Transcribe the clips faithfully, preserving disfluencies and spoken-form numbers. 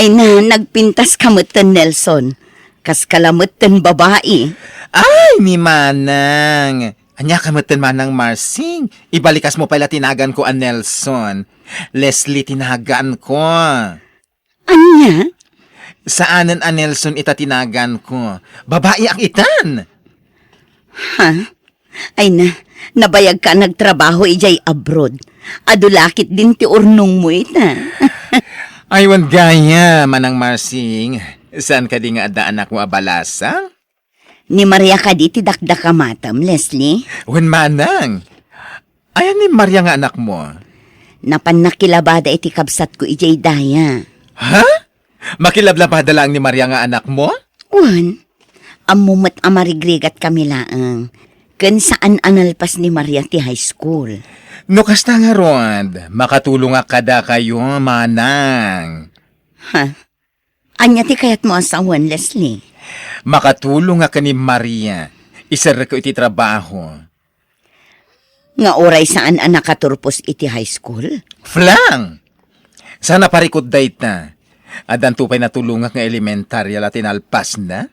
Ay na, nagpintas ka metten, Nelson. Kas ka la metten babai. Ay, ni Manang! Ania ka metten, Manang Marsing? Ibalikas mo pay la ti naganko a Nelson. Leslie ti naganko. Ania? Saanen a Nelson ita ti naganko. Babai ak itan. Ha? Ay na, nabayag ka nagtrabaho idiay abroad. Adu la ketdin ti urnongmo ita. Ay, wen gayam, Manang Marsing. Saan kadi nga adda anakmo a balasang? Ni Maria kadi ti dakdakamatem, Leslie? Wen, Manang. Ayan ni Maria nga anakmo? Napan nakilabada iti kabsatko idiay daya. Ha? Makilablabada laeng ni Maria nga anakmo? Wen, ammo met a marigrigat kami laeng. Ken saan a nalpas ni Maria ti high school. No kasta ngarud, makatulongak kadakayo, Manang. Ha? Ania ti kayatmo a sawen, Leslie? Makatulongak ken ni Maria. Iserrekko iti trabaho. Nga uray saan a nakaturpos iti high school? Flang! Saan a parikut dayta. Addanto pay natulongak nga elementaria la ti nalpasna?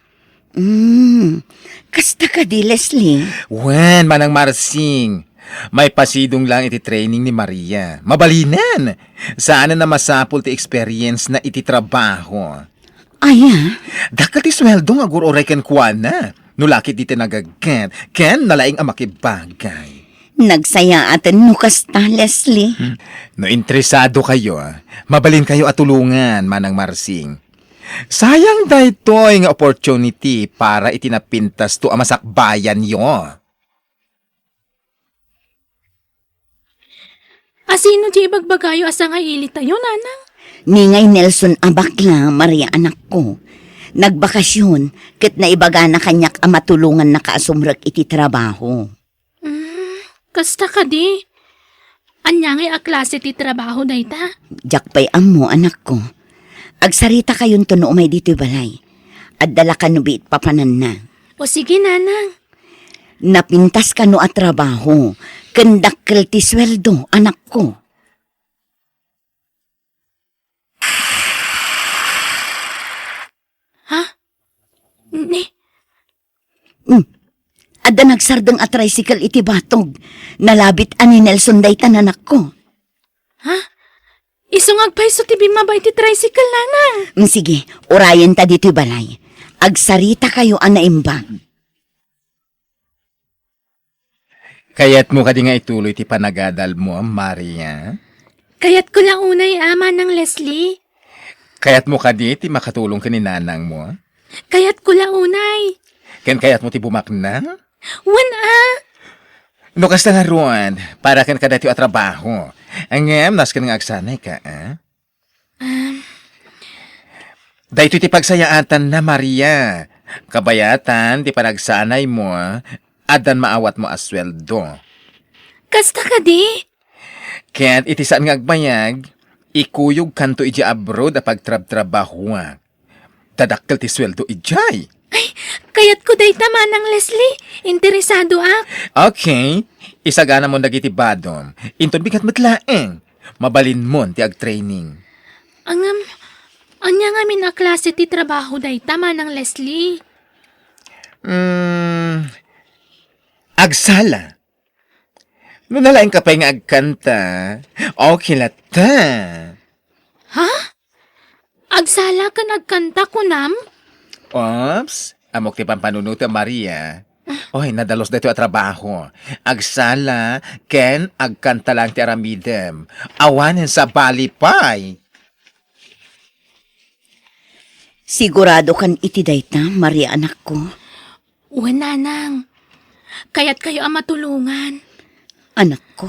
Hmm, kasta kadi, Leslie? Wen, Manang Marsing. Maipasidong laeng iti training ni Maria. Mabalinen! Saanen a masapul ti experience na iti trabaho. Aya? Dakkel ti sueldo nga agur-uray kenkuana. No la ketdi ti nagagget, ken nalaing a makibagay. Nagsayaaten no kasta, Leslie. Hmm. No interesado kayo, mabalin kayo a tulongan, Manang Marsing. Sayang daytoy nga opportunity para iti napintasto a masakbayanyo. Asino ti ibagbagayo a sangailitayo, Nanang? Ni ngay Nelson a bakla, Maria, anakko. Nagbakasyon, ket naibagana kaniak a matulongannaka a sumrek iti trabaho. Mm, kasta kadi? Ania ngay a klase ti trabaho dayta? Diak pay ammo, anakko. Agsaritakayon no umay ditoy balay. Adda la kano biit papananna. O sige, Nanang. Napintas kano a trabaho, ken dakkel ti sueldo, anakko. Ha? Ni? Hmm. Adda nagsardeng a tricycle iti batog. Nalabit a ni Nelson dayta, anakko. Ha? Isu nga agpayso ti bimmaba iti tricycle, Nanang. Hmm, sige, urayenta ditoy balay. Agsaritakayo a naimbag. Kayatmo kadi nga ituloy ti panagadalmo, Maria? Kayatko la unay, a, Manang Leslie. Kayatmo kadi ti makatulong ken ni nanangmo? Kayatko la unay. Ken kayatmo ti bumaknang? Wen, a. No kasta ngarud, para ken kadaytoy a trabaho. Ngem, nasken nga agsanayka, a? Um. Daytoy ti pagsayaatanna, Maria. Kabayatan ti panagsanaymo, addan maawatmo a sueldo. Kasta kadi? Ket iti saan nga agbayag, ikuyogkanto idiay abroad a pagtrabtrabahoak. Dadakkel ti sueldo idiay. Ay, kayatko dayta, Manang Leslie. Interesadoak. Okay. Isaganamon dagiti badom. Inton bigat met laeng, mabalinmon ti agtraining. Ngem, ania ngamin a klase ti trabaho dayta, Manang Leslie? Mm, agsala. No nalaingka pay nga agkanta, okay latta. Ha? Agsala ken agkanta, kunam? Oops, ammok ti pampanunotem, Maria. Oy, nadalus daytoy a trabaho. Agsala ken agkanta laeng ti aramidem. Awanen sabali pay. Sigurado kan iti dayta, Maria, anakko? Wen, nanang. Kayatkayo a matulongan. Anakko.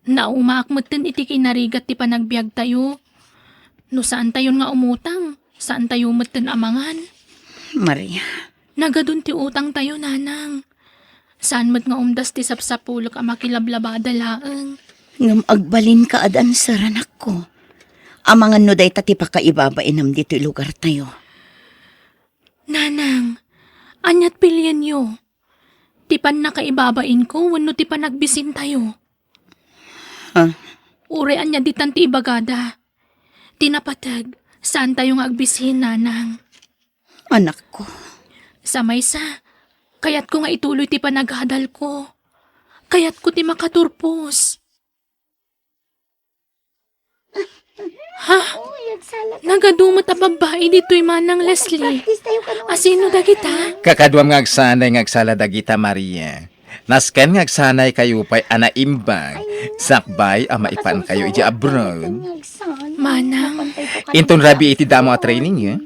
Naumaak metten iti kinarigat ti panagbiagtayo. No saantayon nga umutang, saantayo metten a mangan. Maria. Nagadun ti utangtayo, nanang. Saan met nga umdas ti sapsapulek a makilablabada laeng. Ngem agbalinka a dancer, anakko. Amangan no dayta ti pakaibabainam ditoy lugartayo. Nanang, ania't pilienyo? Ti pannakaibabainko wenno ti panagbisintayo? Ha? Uray ania ditan ti ibagada. Ti napateg, Saantayo nga agbisiin, nanang. Anakko. Sa maysa, kayatko nga ituloy ti panagadalko. Kayatko ti makaturpos. Ha? Nagadu met a babbai ditoy, Manang Leslie. Asino dagita? Kakaduam nga agsanay nga agsala dagita, Maria. Nasken nga agsanaykayo pay a naimbag, sakbay a maipankayo idiay abroad. Manang. Inton rabii iti damo a training, eh?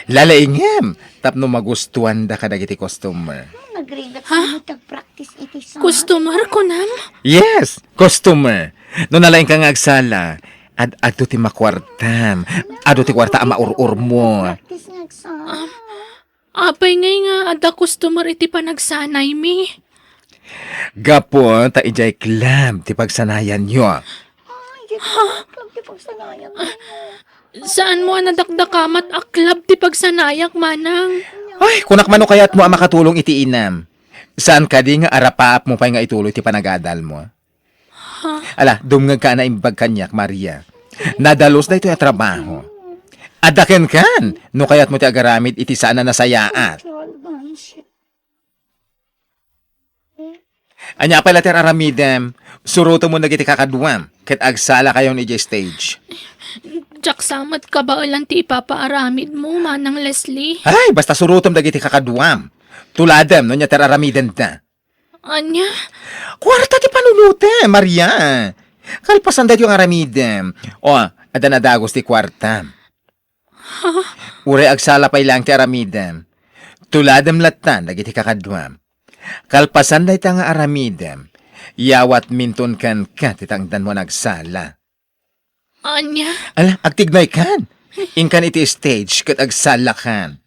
Lalaingem tapno magustuanda kadagiti customer. Ha? Customer, kunam? Yes, customer. No nalaingka nga agsala, ad-adu ti makuartam. Adu ti kuarta a maur-urmo. Apay ngay nga adda customer iti panagsanaymi? Gapu ta idiay club ti pagsanayanyo. Ay, di ba? Club ti pagsanayan mo. Saan mo a nadakdakamat a club ti pagsanayak, Manang? Ay, kunak mano kayat mo a makatulong iti inam. Saan kadi nga arapaap mo pay nga ituloy ti panagadal mo? Ha? Ala, dumngegka a naimbag kaniak, Maria. Nadalus daytoy a trabaho. Adda kenkan, no kayat mo ti agaramid iti saan a nasayaat. Ania pay la ti aramidem, surotem dagiti kakaduam, ket agsalakayon idiay stage. Diak sa met kabaelan ti ipapaaramid mo, Manang Leslie. Ay, basta surotem dagiti kakaduam. Tuladem no ania ti aramidenda. Ania? Kuarta ti panunotem, Maria. Kalpasan daytoy nga aramidem. O, adda nadagus ti kuarta. Ha? Uray agsala pay laeng ti aramidem. Tuladem lattan dagiti kakaduam. Kalpasan dayta nga aramidem, yawatminton kenka ti tangdanmo a nagsala. Ania? Ala, agtignaykan. Inkan iti stage ket agsalakan.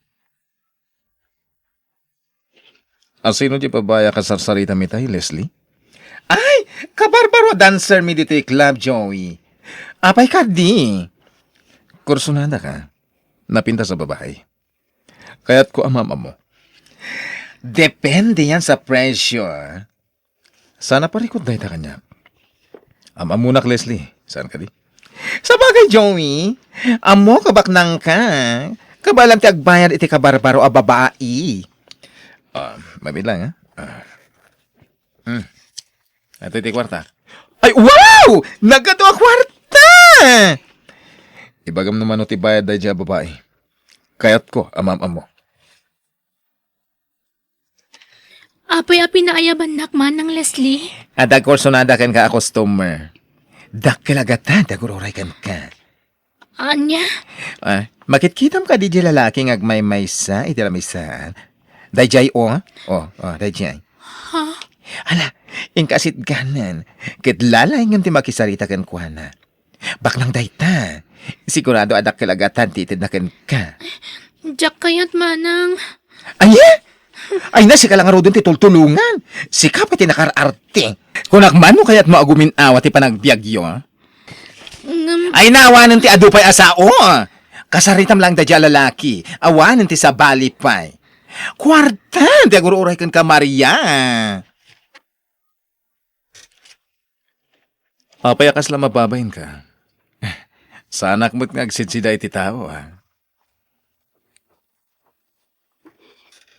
Asino ti babbai a kasarsaritam itay, Leslie? Ay, kabarbaro a dancer mi ditoy club, Joey. Apay kadi? Kursunada ka. Napintas a babai. Kayatko a maam-ammo. Depende yan sa presyo, ah. Sana parikut dayta kaniak. Am-ammonak, Leslie. Saan kadi? Sabagay, Joey, ammok a baknangka. Kabaelam ti agbayad iti kabarbaro a babai. Ah, mabiit lang, ha? Ah. Hmm. Ito iti kuarta. Ay, wow! Nagadu a kuarta! Ibagam no mano ti bayad daydiay a babai. Kayatko a maam-ammo. Apay a pinaayabannak, Manang Leslie? Adda kursunada kenka a customer. Dakkel a gatad ti agur-uray kenka. Ania? Ah, makitkitam kadi diay lalaki nga agmaymaysa iti lamisaan? Daydiay, o. O, o, daydiay. Ha? Ala, inka sitganan. Ket lalaingem ti makisarita kenkuana. Baknang dayta. Sigurado a dakkel a gatad ti itedna kenka. Diak kayat, Manang. Ania? Ay na, sika la ngaruden ti tultulongan. Sika pay ti nakaar-arte. Kunak man no kayatmo a gumin-awa ti panagbiagyo, a? Ngem Ay na, awanen ti adu pay a sao. Kasaritam laeng daydiay a lalaki. Awanen ti sabali pay. Kuarta ti agur-uray kenka, Maria. Apay a kasla mababainka? Saanak met nga agsidsida iti tao, a?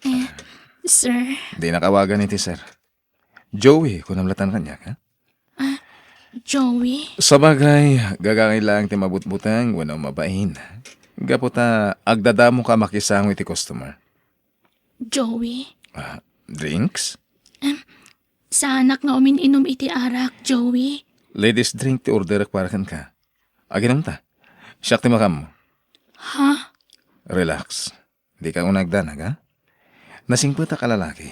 Eh, sir. Dinak awagan iti sir. Joey, kunam lattan kaniak, ha? Ah, Joey? Sabagay, gagangay laeng ti mabutbuteng wenno mabain. Gapu ta agdadamoka a makisango iti customer. Joey? Ah, drinks? Em, saanak nga umin-inum iti arak, Joey. Ladies drink ti orderek para kenka. Aginumta. Siak ti makaammo. Ha? Relax. Dika unay agdanag, ha? Nasingpetak a lalaki.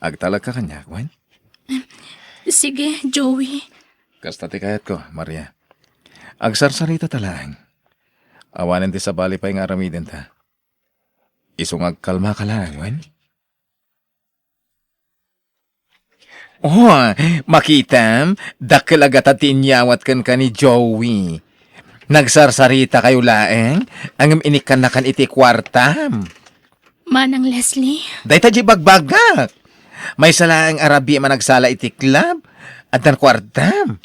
Agtalagka kaniak, wen? Sige, Joey. Kasta ti kayatko, Maria. Agsarsarita ta laeng. Awanen ti sabali pay nga aramidenta. Isu nga agkalmaka laeng, wen? Oh, makitam, dakkel a gatad ti inyawat kenka ni Joey. Nagsarsarita kayo laeng, ngem inikkannakan iti kuartam. Manang Leslie? Dayta di bagbagak. Maysa laeng a rabii a managsala iti club, addan kuartam.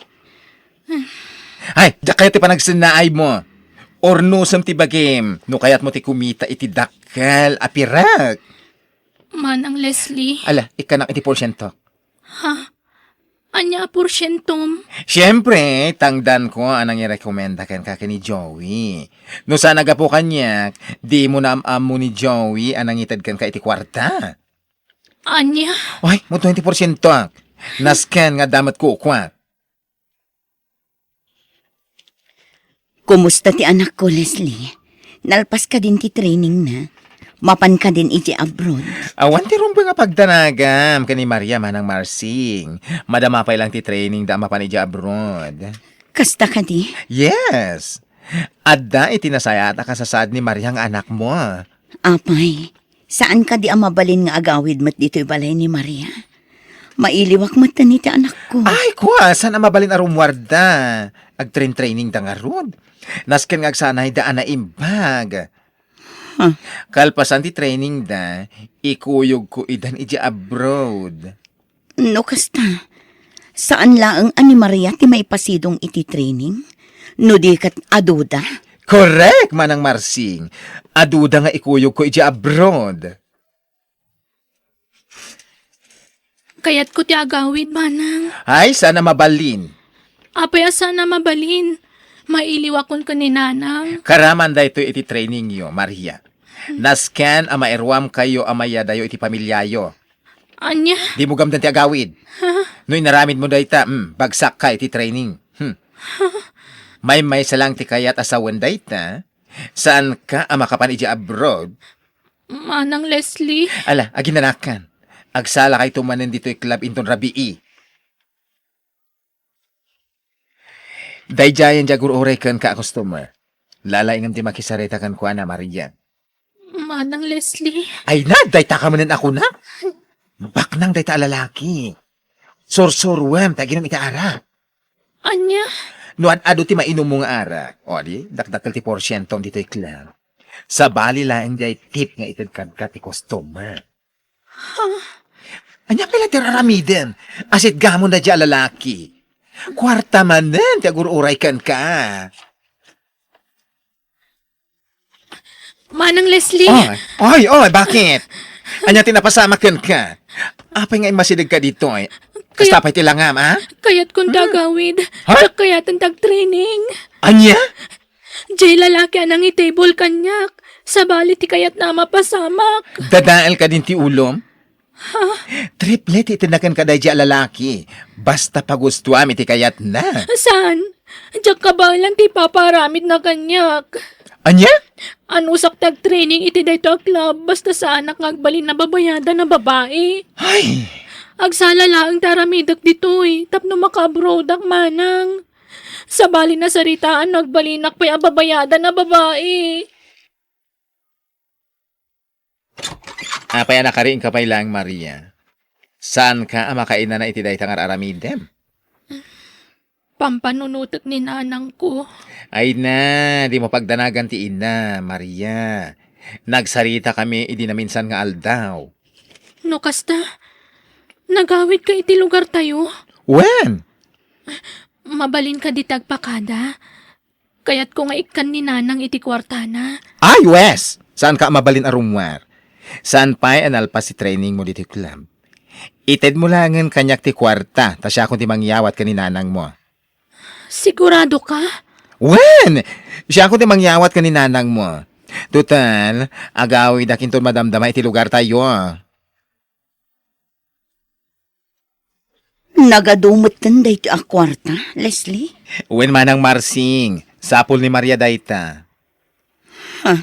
Ay, diak kayat ti panagsennaaymo. Urnosem ti bagim no kayatmo ti kumita iti dakkel a pirak. Manang Leslie. Ala, ikkanak iti porsiento. Ha? Ania a porsientom? Siempre, tangdanko a nangirekomenda kenka ken ni Joey. No saan a gapu kaniak, dimo naam-ammo ni Joey a nangited kenka iti kuarta. Ania? Ay, mo twenty porsiento. Nasken nga adda met kukuak. Kumusta ti anakko, Leslie? Nalpas kadin ti trainingna? Mapan kadin iti abroad? Awan ti rumbeng a pagdanagam ken ni Maria, Manang Marsing. Madama pay lang ti trainingda a mapan iti abroad. Kasta kadi? Yes. Adda iti nasayaat a kasasaad ni Maria nga anakmo. Apay, saan kadi a mabalin nga agawid met ditoy balay ni Maria? Mailiwak metten iti anakko. Ay, kua, saan a mabalin a rummuarda? Agtrain-trainingda ngarud. Nasken nga agsanayda a naimbag. Huh. Kalpasan ti trainingda, ikuyogko idan iti abroad. No kasta, saan laeng a ni Maria ti maipasidong iti training? No di ket aduda? Correct, Manang Marsing. Aduda nga ikuyogko iti abroad. Kayatko ti agawid, Manang. Ay, saan a mabalin. Apay a saan a mabalin? Mailiwakon ken ni Nanang. Karaman daytoy iti trainingyo, Maria. Nasken a mairuamkayo a mayadayo iti pamiliayo. Ania? Dimo gamden ti agawid. Ha? No inaramidmo dayta, hmm, bagsakka iti training. Hmm. Maymaysa lang ti kayat a sawen dayta. Saanka a makapan iti abroad? Manang Leslie. Ala, aginanakan. Agsalakayto manen ditoy club inton rabii. Daydiayen ti agur-uray kenka a customer. Lalaingem ti makisarita kenkuana, Maria. Manang Leslie. Ay na, dayta ka manen a kuna? Baknang dayta a lalaki. Sursuruem ti aginum iti arak. Ania? No ad-adu ti mainummo nga arak, o di, dakdakkel ti porsientom ditoy club. Sabali laeng diay tip nga ited kenka ti customer. Ha? Ania pay la ti aramidem? Asitgamon daydiay a lalaki. Kuarta manen ti agur-uray kenka. Manang Leslie. Oy, oy, oy, bakit? Ania ti napasamak kenka? Apay nga immasidegka ditoy? Kasta pay ti langam, a? Kayatkon ti agawid. Ha? Diak kayaten ti agtraining. Ania? Diay lalaki a nangitable kaniak. Sabali ti kayatna a mapasamak. Dadael kadin ti ulom? Ha? Triple ti itedna kenka daydiay a lalaki. Basta pagustuam iti kayatna. Saan? Diak kabaelan ti ipapaaramidna kaniak. Ania? Anusak ti agtraining iti daytoy a club, basta saanak nga agbalin a babayadan a babai. Ay! Agsala laeng ti aramidek ditoy, tapno maka-abroadak, Manang. Sabali nasaritaan no agbalinak pay a babayadan a babai. Apay a nakariingka pay laeng, Maria? Saanka a makainana iti dayta nga ar-aramidem? Pampanunotek ni nanangko. Ay na, dimo pagdanagan ti ina, Maria. Nagsaritakami idi naminsan nga aldaw. No kasta, nagawidka iti lugartayo? Wen! Mabalin kadi ti agpakada? Kayatko nga ikkan ni Nanang iti kuartana. Ay, wes! Saanka a mabalin a rummuar? Saan pay a nalpas ti trainingmo ditoy club? Itedmo laengen kaniak ti kuarta, ta siakon ti mangyawat ken ni nanangmo. Siguradoka? Wen! Siakon ti mangyawat ken ni nanangmo. Total, agawidak inton madamdama iti lugartayo. Nagadu metten daytoy a kuarta, Leslie? Wen, Manang Marsing, sapul ni Maria dayta. Ha?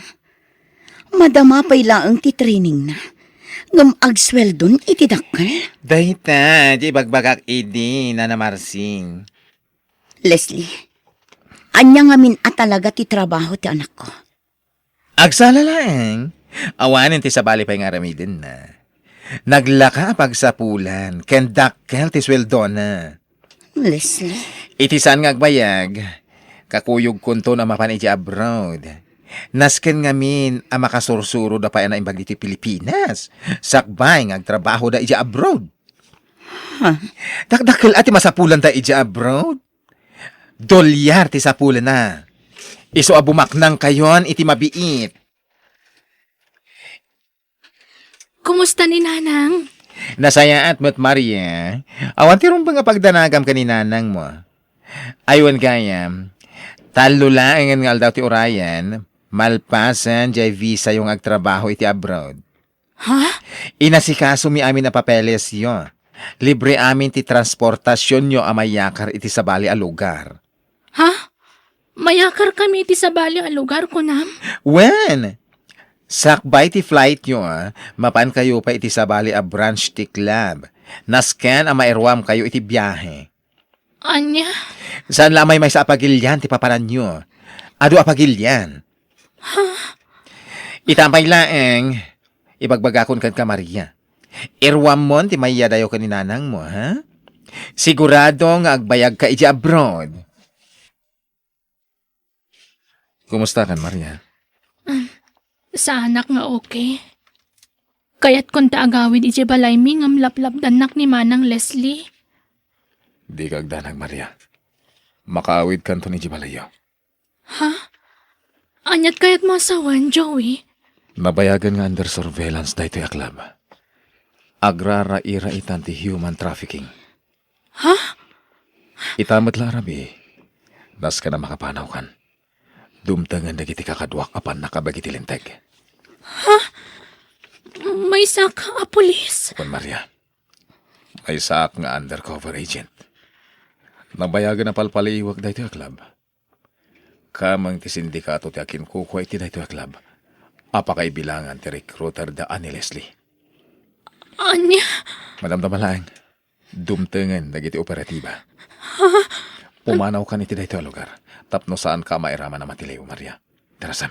Madama pay laeng ti trainingna, ngem agsueldon iti dakkel? Dayta ti ibagbagak idi, Nana Marsing. Leslie, ania ngamin a talaga ti trabaho ti anakko? Agsala laeng, awanen ti sabali pay nga aramidenna. Naglaka a pagsapulan ken dakkel ti sueldona. Leslie. Iti saan nga agbayag, kakuyogkonto a mapan iti abroad. Nasken ngamin a makasursuroda pay a naimbag ditoy Pilipinas, sakbay nga agtrabahoda iti abroad. Huh? Dakdakkel a ti masapulanda iti abroad. Dolyar ti sapulna. Isu a bumaknangkayon iti mabiit. Kumusta ni Nanang? Nasayaat met, Maria. Awan ti rumbeng a pagdanagam ken ni Nanangmo. Ay, wen gayam, tallo laengen nga aldaw ti urayen, malpasen diay visayo nga agtrabaho iti abroad. Ha? Inasikasomi amin a papelesyo. Libre amin ti transportasionyo a mayakar iti sabali a lugar. Ha? Mayakarkami iti sabali a lugar, kunam? Wen, sakbay ti flightyo, a, mapankayo pay iti sabali a branch ti club. Nasken a mairuamkayo iti biahe. Ania? Saan la a maymaysa a pagilian ti papananyo. Adu a pagilian. Ha? Ita pay laeng, ibagbagakon kenka, Maria. Iruammon ti mayadayo ken ni Nanangmo, ha? Sigurado nga agbayagka idiay abroad. Kumustakan, Maria? Um, saanak nga okay. Kayatkon ta agawid idiay balaymi ngem laplapdannak ni Manang Leslie. Dika agdanag, Maria. Makaawidkanton idiay balayyo. Ha? Aniat kayatmo a sawen, Joey? Nabayagen nga under surveillance daytoy a club. Agrarairaitan ti human trafficking. Ha? Ita met la a rabii, nasken a makapanawkan. Dumtengen dagiti kakaduak a pannakabeg iti linteg. Ha? Maysak a pulis? Wen, Maria. Maysaak nga undercover agent. Nabayagen a palpaliiwek daytoy a club. Kameng ti sindikato ti akinkukua iti daytoy a club a pakaibilangan ti recruiter da ni Leslie. Ania? Madamdama laeng, dumtengen dagiti operatiba. Ha? Pumanawkan iti daytoy a lugar tapno saanka a mairaman a matiliw, Maria. Tarasam,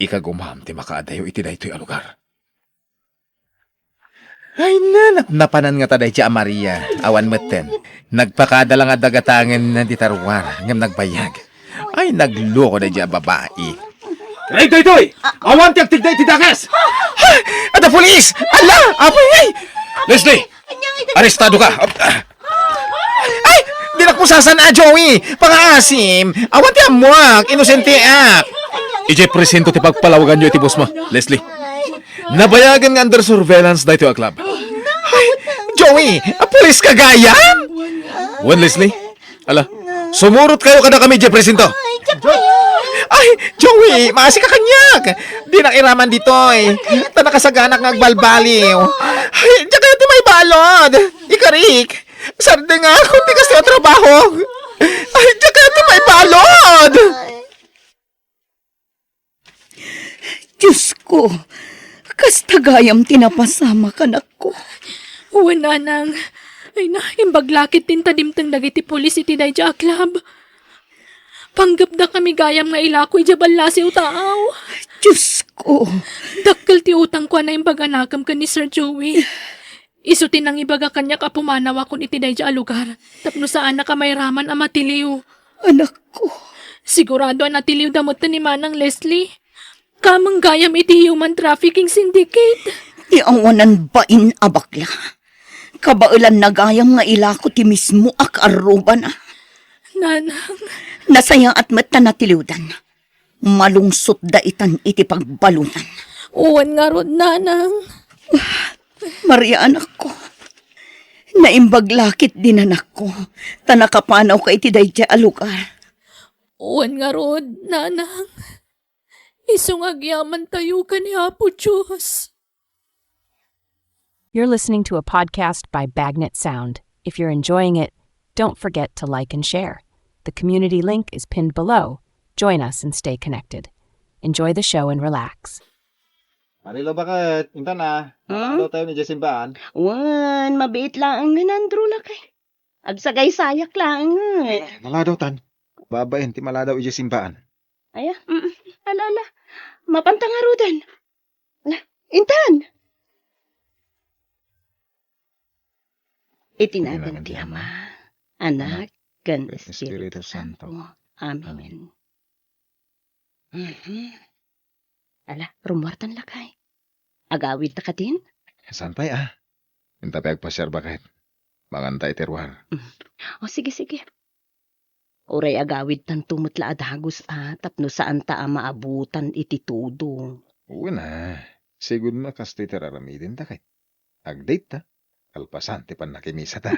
ikagumam ti makaadayo iti daytoy a lugar. Ay, na, napnapanan ngata daydiay a Maria. Awan metten. Nagpakada la nga dagatangen ti tarwar, ngem nagbayag. Ay, nagloko daydiay a babai. Daytoy! Awan ti agtigda iti dakes! Ada pulis! Ala! Apoy, ay! Leslie! Arestado ka! Ay! Dinak mo sasan-a, Joey! Pangaasim! Awan ti ammoak! Inosenteak! Idiay presinto ti pagpalawaganyo iti boss mo, Leslie. Nabayagen nga under surveillance daytoy a club. Ay, Joey, a pulis ka gayam? Wen, Leslie. Ala, sumurot kayo kadakami idiay presinto. Ay, Joey, maasi ka kaniak. Dinak iraman ditoy. Ta nakasaganak nga agbalbaliw. Ay, diak kayat ti maibalud. Ikarik. Sardengak, kun ti kasta a trabaho. Ay, diak kayat ti maibalud. Diosko, kasta gayam ti napasamak, anakko. Wen, nanang. Ay na, imbag la ketdin ta dimteng dagiti pulis iti daydiay a club. Panggepdakami gayam nga ilako idiay ballasiw taaw. Diosko. Dakkel ti utangko a naimbag a nakem ken ni Sir Joey. Isu ti nangibaga kaniak a pumanawakon iti daydiay a lugar tapno saanak a mairaman a matiliw. Anakko. Sigurado a natiliwda met ni Manang Leslie. Kameng gayam iti human trafficking syndicate. Ti awanan bain a bakla. Kabaelanna gayam nga ilako ti mismo a kaarrubana. Nanang. Nasayaat met ta natiliwdan. Malungsotda itan iti pagbalunan. Wen ngarud, nanang. Maria, anakko. Naimbag la ketdin, anakko, ta nakapanawka iti daydiay a lugar. Wen ngarud, nanang. Isu nga agyamantayo ken ni Apo Dios. You're listening to a podcast by Bagnet Sound. If you're enjoying it, don't forget to like and share. The community link is pinned below. Join us and stay connected. Enjoy the show and relax. Marilo, baket? Intan a. Hmm? Maladaw tayo ni Jessimbaan. Wen, mabiit laeng nga nandro lakay. Agsagaysayak laeng. Maladaw tan. Babaen ti maladaw idiay simbaan. Aya, mm, ala, ala. Mapanta ngaruden. Ala, intan. Iti nagan ti Ama, Anak, ken Espiritu Santo. Amen. Mhm. Ala, rummuartan lakay. Agawidta kadin? Saan pay a? Inta pay agpasiar baket. Manganta iti ruar. Mm. O, sige, sige. Uray agawidtanto met la a dagus a tapno saanta a maabutan iti tudo. Wen a, sigud a kastoy ti ar-aramidenta ket agdayta, kalpasan ti pannakimisata.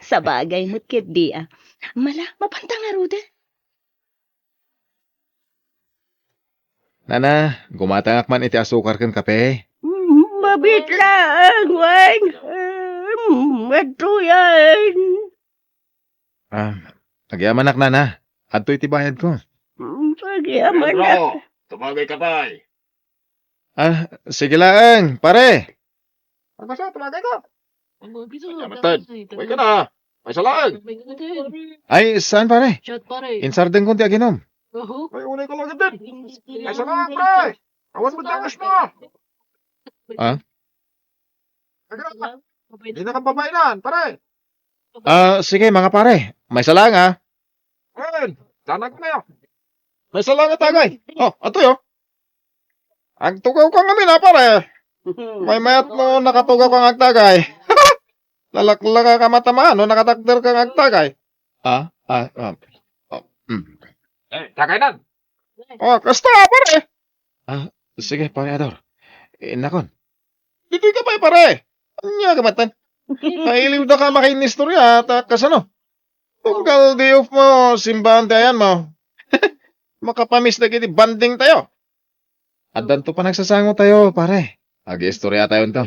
Sabagay met ketdi a. Mala, mapanta ngaruden? Nana, gumatangak man iti asukar ken kape. Mm, mabiit laeng, Weng. Mm, adtoyen. Ah, agyamanak, Nana. Adtoy ti bayadko. Mm, agyamanak. Pedro, tumagay ka pay. Ah, sige laeng, pare. Ang basa, tumagay ka. Ang basa, Ay, tumagay matad. Ka. Uy ka na. Ay, salaang. Ay, saan, pare? Shot, pare. Insardengko ti aginom. Oho. Ay, unay ko lang din. Ay, salaang, pare. Awan mo dagas mo. Ah? Ay, di na kang babae na, pare. Ah, sige, mga pare. May salaang, ah. Ayun, danag na yun. May salaang, tagay. Oh, ato yun. Agtugaw ka ngamin, ah, pare. Maymayat no nakatugaw ka nga agtagay. Lalaklaka ka matamaan no nakatakder ka nga agtagay. Ah, ah, ah. Oh, mm. Eh, tagay nan. Oh, kasta, pare. Ah, sige, pare Ador. Inakon. Ditoy ka pay, pare. Ania ka matan? Nailiw da ka makainistorya, ta kasano? Tunggal di off mo, simbahan ti ayan mo. Makapamiss dagiti banding tayo. Addanto panagsasango tayo, pare. Agi-istorya tayo nto.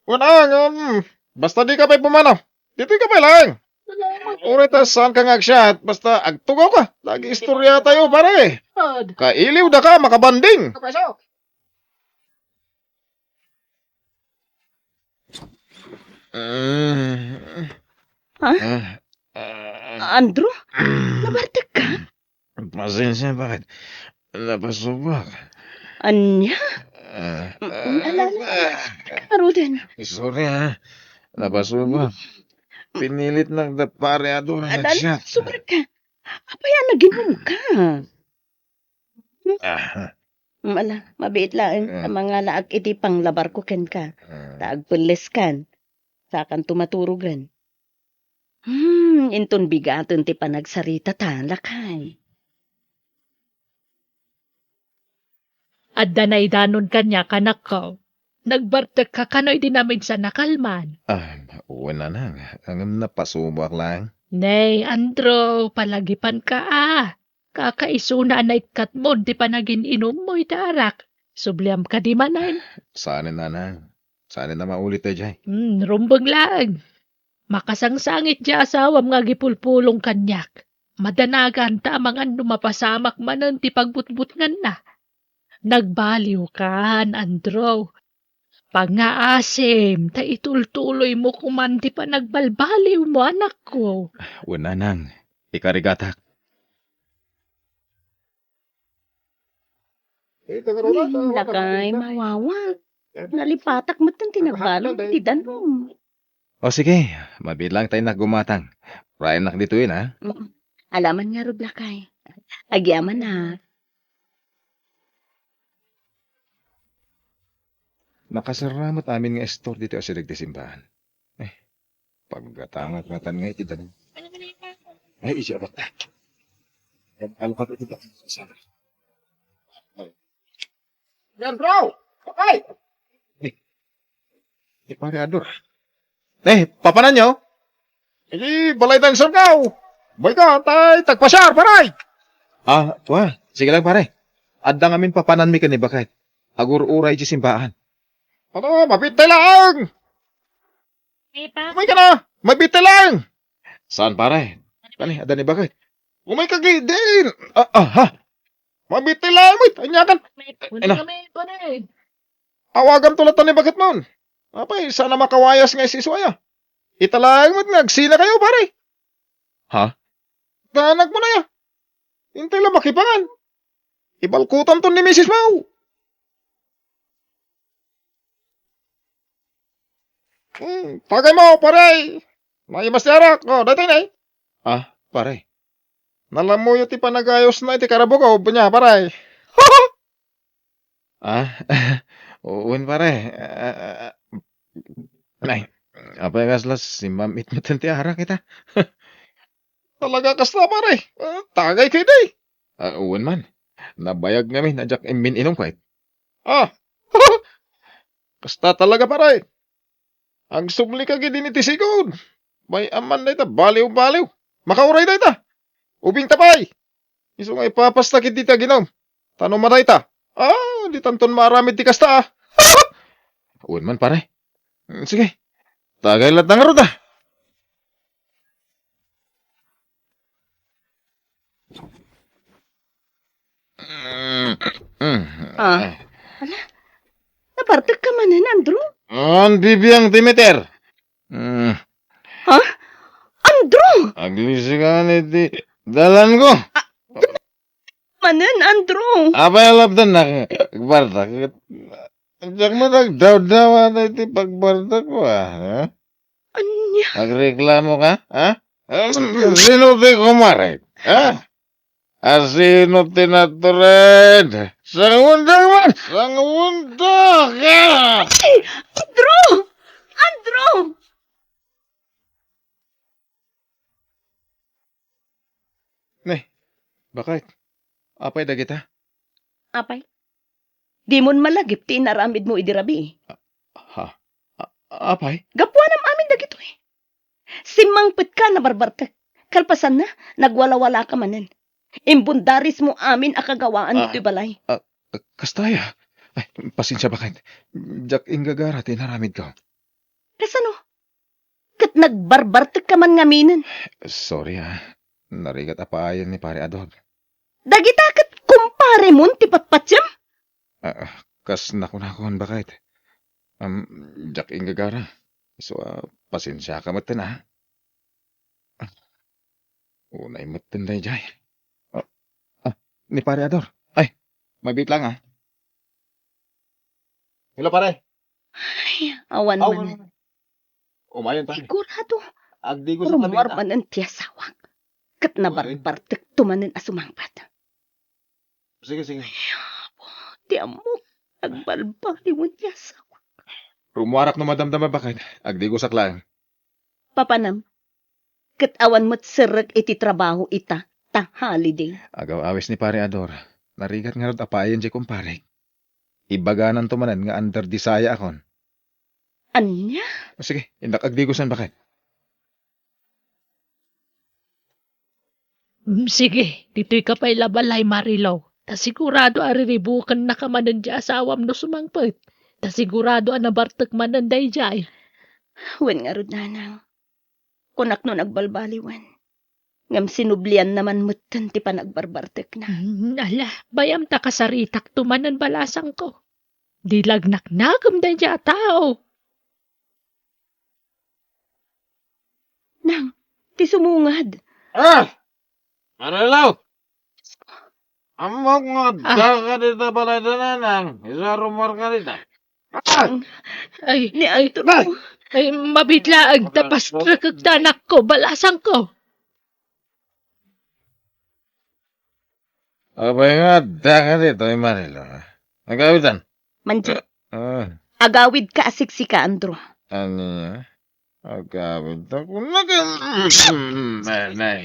Wen a, ngem, basta di ka pay pumanaw. Ditoy ka pay laeng. Uray ta saan ka nga agsiat, basta agtugaw ka. Agi-istorya tayo, pare. Kailiw da ka, makabanding. Ah. Ha? Ah, ah, Andrew? Nabartek ka? Pasensya, bakit? Napasubak. Ania? Ah, Mm, ala, ala, ah, ala. Aruden. Sorry, ha. Napasubak. Pinilit ng da pare ato na Ala, nag-shot. Sobra ka. Apay a naginom ka? Ah. Mm, ala, mabiit laeng ta Ah. mangalaak iti panglabarko kenka. Ah. Ta agpelleskan. Sakanto maturogen. Hmm, inton bigaten ti panagsarita ta, lakay. Adda naidanon kaniak, anakko. Nagbartek ka kano idi namidsan a kalman? Ah, wen, nanang. Ngem napasubak laeng. Nay, Andrew, palagipan ka, a. Kakaisuna a naikkatmon ti panagin-inummo iti arak. Subliam kadi manen? Saanen, nanang. Saanen a maulit daydiay. Hmm, rumbeng laeng. Makasangsangit ti asawam nga agipulpulong kaniak. Madanagan ta amangan no mapasamak manen ti pagbutbutnganna. Nagbaliwkan, Andrew. Pangngaasim, ta itultuloymo koman ti panagbalbaliwmo, anakko. Wen, nanang, ikarigatak. Ay, lakay, mawawa. Nalipatak met ti nagbalud iti danum. O sige, mabilang tayo naggumatang. Rayennak ditoy na. Mm. Alaman ngarud, lakay. Agyaman na. Nakasarra met amin nga istor ditoy asideg ti simbahan. Eh, paggatangak ngatan nga iti danum. Ay, isya ba? Ano ka ito? Yan, bro! Ay! Eh, eh, pare Ador. Eh, papananyo? Eh, balay tayong surgaw. Bay ka, tay, tagpasiar, pare! Ah, wa, sige lang, pare. Adda ngamin papananmi ken ni Baket. Agur-uray iti simbaan. Ano, mabiit tay laeng! May pa- Umay ka na! Mabiit tay laeng! Saan, pare? Kani, adda ni Baket. Umay ka, gi-, din! Ah, ah, ha? Mabiit tay laeng, uy! Ania kan? May Ay, na. Kami, pare. Awaganto latta ni Baket mon. Apay, saan a makawayas nga isisuaya? Ita laeng met nga agsina kayo, pare. Ha? Danag mo na ya. Intay la makipangan. Ibalkutanto ni misis mo. Hmm, tagay mo, pare. Naimas ti arak. Oh, daytoy na eh. Ah, pare. Nalamuyo ti panagayos na iti karabuko, bunya, pare. Ah, wen, pare. Ah, ah, ah. Nay, apay kasla simmam-it met ti arak ita? Talaga kasta, pare? Ah, tagay kay day. Ah, wen man. Nabayag ngamin a diak immin-inum, pare. Ah, kasta talaga, pare. Agsubli ka gid iti sigud. May aman dayta, baliw-baliw. Makauray dayta. Ubing ta pay. Isu nga ipapasta ket dita ginum. Ta no madayta, ah, di tanton maaramid ti kasta, ah. Wen man, pare. Mm, sige. Tagay latta ngarud, ah. Mm, mm, Ah. eh. Ala, nabartek ka manen, Andrew? Ang bibiang ti meter. Mm. Ha? Andrew! Aglisi ka nga iti dalan ko. Manen, Andrew! Apay a lapdan na, bardak? Diak man agdawdawa na iti pagbardak ko, ah, ha? Ania? Agreklamo ka, ha? Sino ti kumare? Ha? Asino ti natured? Sangundak man! Sangundak! Ah! Ay! Andrew! Andrew! Ne, bakit? Apay dagita? Apay? Dimon malagip ti inaramidmo idi rabii. Ha? A-, apay? Gapuanam amin dagitoy. Simmangpetka a nabarbartek. Kalpasanna, nagwalawalaka manen. Imbundarismo amin a kagawaan Ah, ditoy balay. ah, kasta aya? Ay, pasensia, bakit? Diak inggagara ti inaramidko. Kasano? Ket nagbarbartekka man ngaminen. Sorry, ah. Narigat a paayen ni Pare Ador. Dagita ket kumparemon ti patpatiem? Ah, kas nakunakon, bakit? Am, diak inggagara. Isu a, pasensiaka metten, ah. Ah, unay metten daydiay. Ah, ah, ni Pare Ador. Ay, mabit lang, ah. Hello, pare. Ay, awan Aw, manen. Umayon, pare. Sigurado, Agdigo sa rummuar kabita. Manen ti asawak. Ket Uy. Nabarbartekto manen a sumangpet. Sige, sige. Ay, apo, ti ammok, nagbalbaliwen ti asawak. Rummuarak no madamdama, bakit? Agdigosak laeng. Papanam, ket awan met serrek iti trabaho ita, ta holiday. Agaw-awis ni Pare Ador. Narigat ngarud a paayen diay kumparek. Ibagananto manen nga under the sayaakon. Ania? O, sige, innak agdigosan, bakit? Mm, sige, ditoyka pay la balay, Marilou. Ta sigurado a riribukennaka manen ti asawam no sumangpet. Ta sigurado a nabartek manen daydiay. Wen ngarud, nanang. Kunak no nagbalbaliwen. Ngem sinublianna man metten ti panagbarbartekna. Mm, ala, bayam ta kasaritakto manen balasangko. Di lagnaknagem daydiay a tao. Nang, ti sumungad. Ah! Marilou! Ammok nga Ah. Adda dita balay da nanang. Isu a rummuarka dita. Ah! Ay, Ni Antonio. Ay, mabit laeng ta pastrekek ta anakko, balasangko. Apay nga adda ka ditoy, Marilou? Agawidan. Mandiak. Ah. Agawidka a siksika, Andrew. Ania? Agawid ta kunaka. Nay, nay.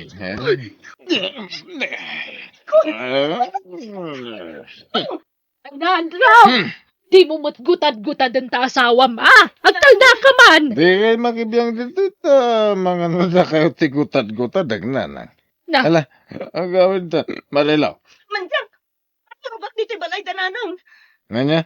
Andrew! Hmm. Dimo met gutad-gutaden ta asawam, ah! Agtalnaka man! Di kay makibiang ditoy ta manganadakayo ti gutad-gutad, agnanang. Na. Ala, agawid ta. Marilou. Mandiak! Rubat ditoy balay da nanang. Ania?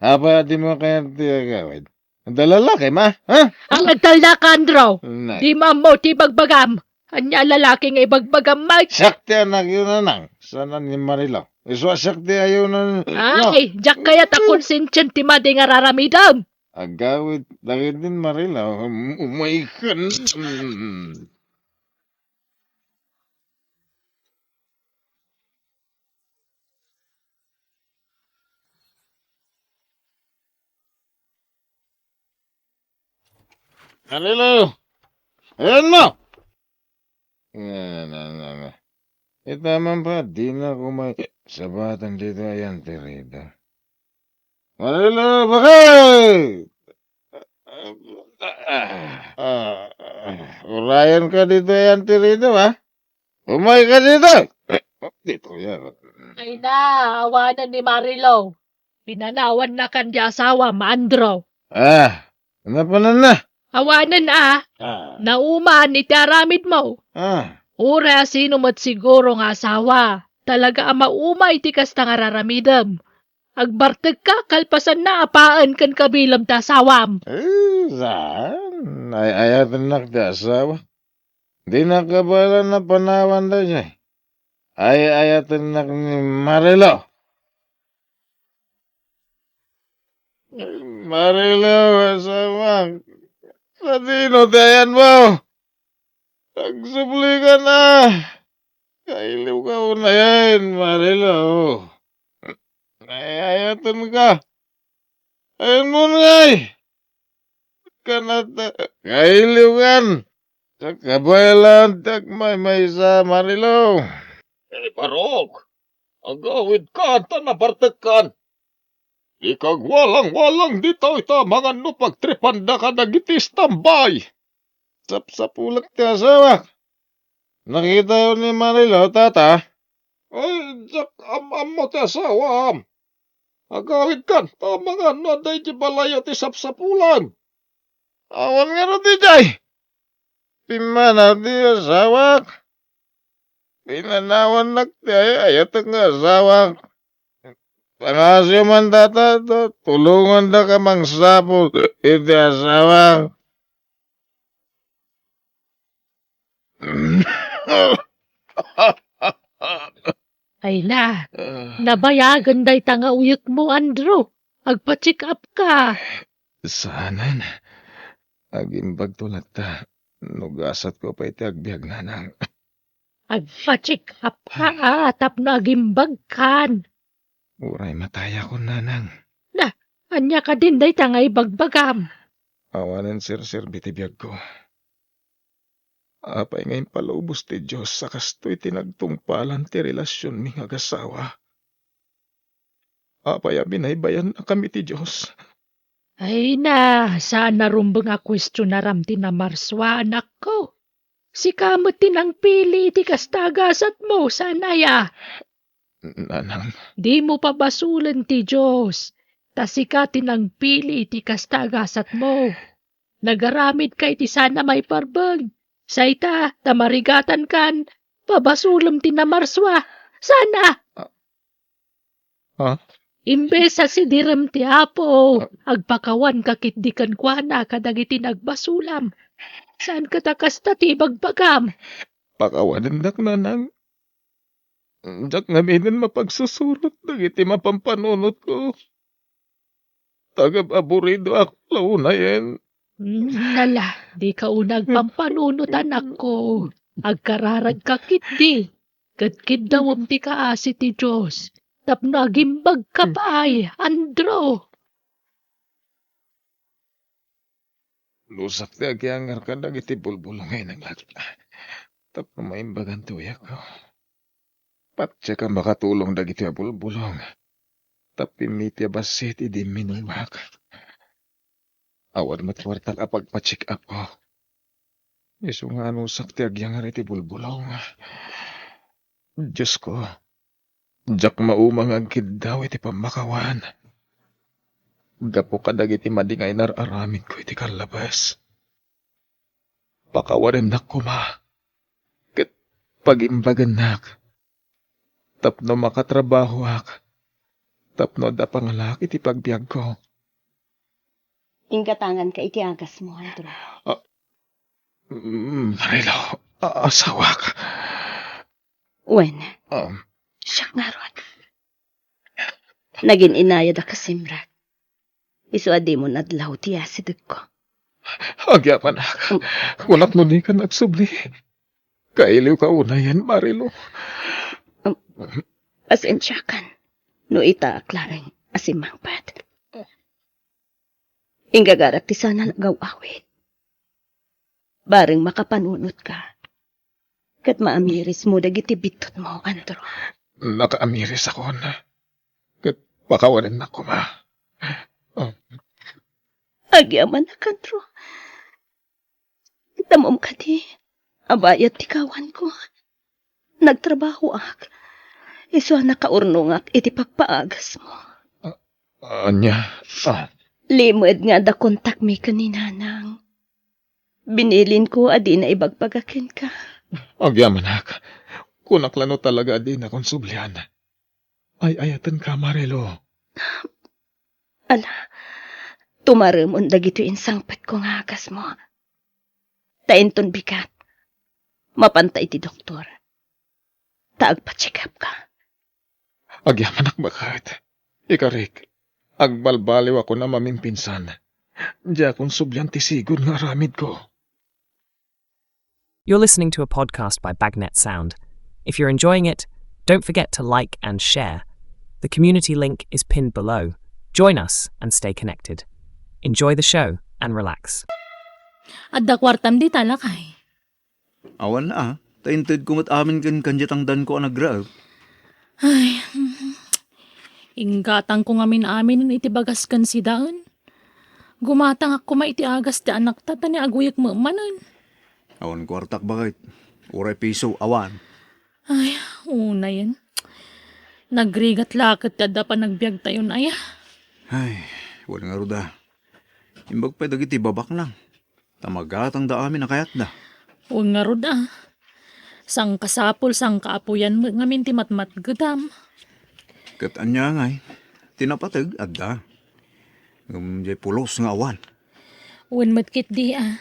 Apay a dimo kayat ti agawid? Adda lalaki, ma? Ha? Agtalnaka, Andrew. Nay. Dimo ammo ti ibagbagam. Ania a lalaki nga ibagbagam, Mike? Siak ti anakyo, nanang. Saan ni Marilou? Isu a siak ti ayonan. Ay, diak kayat a konsensien ti madi nga raramidem. Agawid, dagiti Marilou. Um, umay ka. Marilou! Ayan mo! Nga, nga, nga, nga. Ita man pa, di na ko may sabatan dito, ayan, tirida. Marilou, bakit? Ah, ah, urayan ka dito, yan, Tirito, ha? Umay ka dito! Eh, dito, yan. Ay na, awanen ni Marilo. Pinanawan na kan di asawa, Maandro. Ah, napanan na? Awanen, ah. Ah. Nauman iti aramid mo. Ah. Uray sino met siguro nga asawa. Talaga a maumay ti kasta nga raramidem. Agbartek ka, kalpasan na apaen ken kabilem ti asawam. Eh, saan? Ay-ayatennak ti asawa. Di nakabaelan a panawan daydiay. Ay-ayatennak ni Marilo. Marilo, asawak. Sadino ti ayanmo? Agsubli ka na. Kailiw ka unayen, Marilo. Ay-ayaten ka. Ayanmo ngay. Kanata, kailiw kan. Diak kabaelan ti agmaymaysa, Marilo. Eh, barok. Agawidkan ta nabartekkan. Ikagwalang-walang ditoy ta mangan no pagtripanda kadagiti istambay. Sapsapulak ti asawak. Nakitayo ni Marilo, tata? Ay, diak am-ammo ti asawam. Agawidkan ta mangan no adda iti balay ti sapsapulan. Awan ngarud idiay. Pimmanaw ti asawak. Pinanawannak ti ay-ayatek nga asawak. Pangasyo man data, ta tulongandaka mangsapul iti asawak. Ay na, nabayagen dayta nga uyekmo, Andrew. Agpa-check up ka. Saanen. Agimbagto latta no gasatko pay ti agbiag, nanang. Agpa-check up ka, a, tapno agimbagkan. Uray matayakon, nanang. Na, ania kadin dayta nga ibagbagam? Awanen serserbi ti biagko. Apay nga impalubos ti Dios a kastoy ti nagtungpalan ti relasionmi nga agasawa? Apay a binaybay-annakami ti Dios? Ay na, saan a rumbeng a kuestionaram ti namarsua, anakko. Sika met ti nangpili iti kasta a gasatmo, saan aya? Nanang. Dimo pabasolen ti Dios, ta sika ti nangpili iti kasta a gasatmo. Nagaramidka iti saan a maiparbeng. Sayta, ta marigatankan, pabasolem ti namarsua. Saan a? Ah. Ha? Imbes a sidirem ti Apo, ah, agpakawanka ketdi kenkuana kadagiti nagbasolam. Saanka ta kasta ti ibagbagam? Pakawanennak, nanang. Diak ngaminen mapagsusurot dagiti mapampanunotko. Tagab-aburidoak la unayen. Mm, nala, dika una agpampanunot, anakko. Agkararagka ketdi. Ket kiddawem ti kaasi ti Dios tapno agimbagka pay, Andrew. Lusak ti agiyangar kadagiti bulbulong nga inaglatka tapno maimbagan ti uyekko. Patiek a makatulong dagiti a bulbulong tapno immiti a bassit idi imminulak. Awan met kuartak a pagpa-check up-ko. Isu nga anusak ti agyangar iti bulbulong. Diosko, diak mauma nga agkiddaw iti pammakawan gapu kadagiti madi nga inar-aramidko iti kallabes. Pakawanennak koma ket pagimbagennak tapno makatrabahoak, tapno adda pangalaak iti pagbiagko. Inggatanganka iti agasmo, Andrew. Ah, mm, Marilo, a-, asawak. Wen, um, siak ngarud. Nagin-inayad a kasimrek. Isu a dimo nadlaw ti asidegko. Agyamanak. Mm. Kunak no dika agsubli. Kailiwka unayen, Marilo. Um, pasensiakan no itaak laeng a simmangpet. Inggagarak ti saan a nagaw-awid. Bareng makapanunotka. Ket maamirismo dagiti bittutmo, Andrew. Nakaamirisakon. Ket pakawanennak koma. Oh. Agyamanak, Andrew. Ammom kadi a bayat ti kawanko. Nagtrabahoak. Isu a nakaurnongak iti pagpaagasmo. A-, ania? Ah. Limed nga adda kontakmi ken ni Nanang. Binilinko a dina ibagbaga kenka. Agyamanak. Kunak la no talaga a dinakon sublian. Ay-ayatenka, Marilu. Ala, tumaremon dagitoy insangpetko nga agasmo. Ta inton bigat, mapanta iti doktor. Ta agpa-check up ka. Agyamanak, baket. Ikarik, agbalbaliw a kunam a mimpinsan. Diakon sublian ti sigud nga aramidko. You're listening to a podcast by Bagnet Sound. If you're enjoying it, don't forget to like and share. The community link is pinned below. Join us and stay connected. Enjoy the show and relax. Adda kuartam dita, lakay? Awan a, ta intedko met amin ken kaniatangdanko a nagraep. Ay, inggatangko ngamin-aminen iti bagas ken sidaen. Gumatangak koma iti agas ti anakta ta ni aguyek met manen. Awan kuartak, baket. Uray piso, awan. Ay, unayen. Nagrigat la ket ti adda panagbiagtayon aya. Ay, wen ngarud a. Imbag pay dagiti babaknang. Ta magatangda amin a kayatda. Wen ngarud a. Sangkasapul, sangkaapuyan met ngamin ti matmatgedam. Ket ania ngay, ti napateg, adda. Ngem diay pulos nga awan. Wen met ketdi a.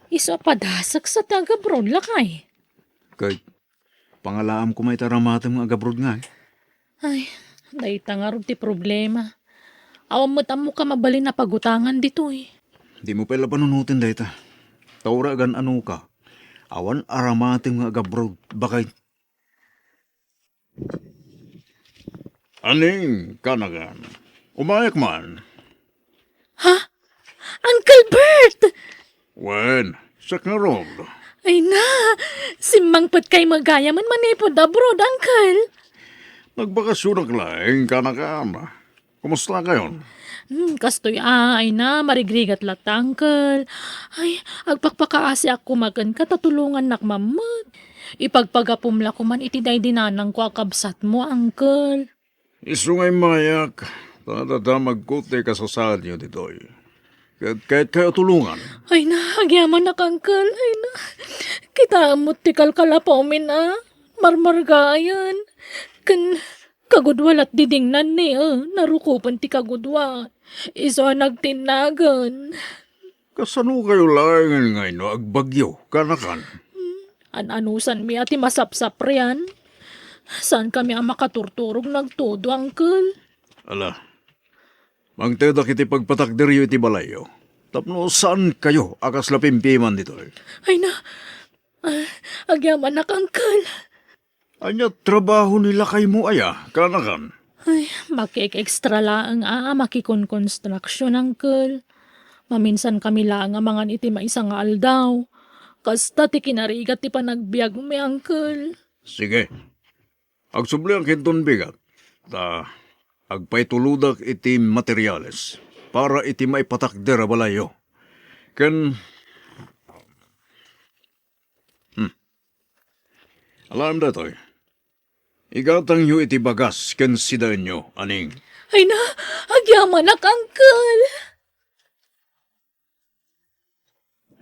Isu a padasek sa ti agabroad, lakay. Ket pangalaam koma iti aramatem nga agabroad ngay. Ay, dayta ngarud ti problema. Awan met ammok a mabalin a pagutangan ditoy. Dimo pay la panunoten dayta. Ta uray agan-anoka, awan aramatem nga agabroad, baket. Aning, kanagan. Umayak man. Ha? Uncle Bert! Wen, siak ngarud. Ay na, simmangpetkay met gayamen manipud abroad, Uncle. Nagbakasionak laeng, kanagan. Kumusta kayon? Hmm, kastoy a, ay na, marigrigat latta, Uncle. Ay, agpakpakaasiak koma kenka ta tulongannak man met. Ipagpagapom la koman iti daydi nanangko a kabsatmo, Uncle. Isu nga immayak, ta nadamagko ti kasasaadyo ditoy. Ket kayatkayo tulongan. Ay na, agyamanak, Uncle. Ay na, kitaem met ti kalkalapawmin a marmargayan. Ken kagudua lat didingnan ni, eh, narukopen ti kagudua. Isu a nagtinnagen. Kasano kayo laengen nga inno agbagyo, kanakan? Hmm, an-anusanmi a ti masapsaprian. Saankami a makaturturog nagtudo, Uncle. Ala, mangtedak iti pagpatakderyo iti balayyo. Tapno saan kayo a kasla pimpiman ditoy. Ay na, ah, agyamanak, Uncle. Ania trabaho ni lakaymo aya, kanakan? Ay, makik-extra laeng a makikonkonstruksyon, Uncle. Maminsan kami laeng a mangan iti maysa nga aldaw. Kasta ti kinarigat ti panagbiagmi, Uncle. Sige. Agsubliak inton bigat. Ta agpaitulodak iti materiales para iti maipatakder a balayyo. Ken Hmm. Alaem daytoy. Igatangyo iti bagas ken sidaenyo, aning. Ay na, agyamanak, Uncle.